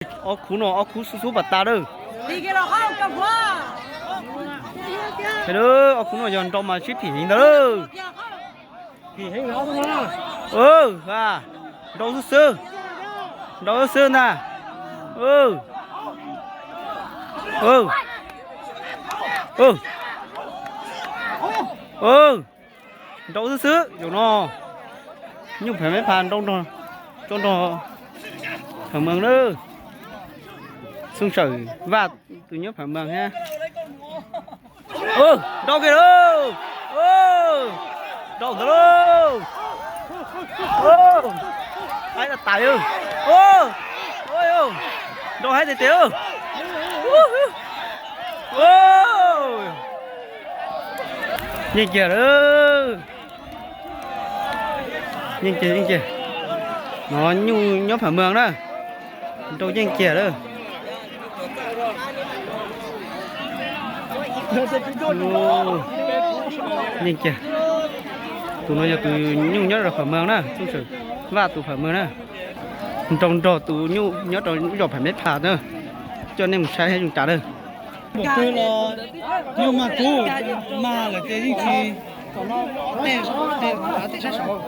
Ob khub no ob khub xub xub pas tas lawm. He lawm, ob khub no yog nrau mas sib phim heev ntag lawm. Nrau xwb xwb, nrau xwb xwb ntag. Nrau xwb xwb zaum no. Nyuj Pham Meb Phas nrau nrog, tso nrog Pham Meeg lawm. Xoo Sawm Vaj tus nyob Pham Meeg thiab. Nrau kiag lauj. Nrau ntawd lauj. Haib tas tas li. Nrau haib tiag tiag. Yeej kiag lawm. Yeej kiag, yeej kiag. No nyuj nyob Pham Meeg na. Nrau yeej kiag lawm. Yeej kiag. Tus no yog tus nyuj nyob rau Pham Meeg na, Xoo Sawm Vaj tus Pham Meeg na. Nrau nrog tus nyuj nyob rau zos Pham Meb Phas na. Coj nej mus saib zoo tas lawm. Mus twg los nyuj mag kub, mag lawm ces yeej tsis, tej, tej sab saud.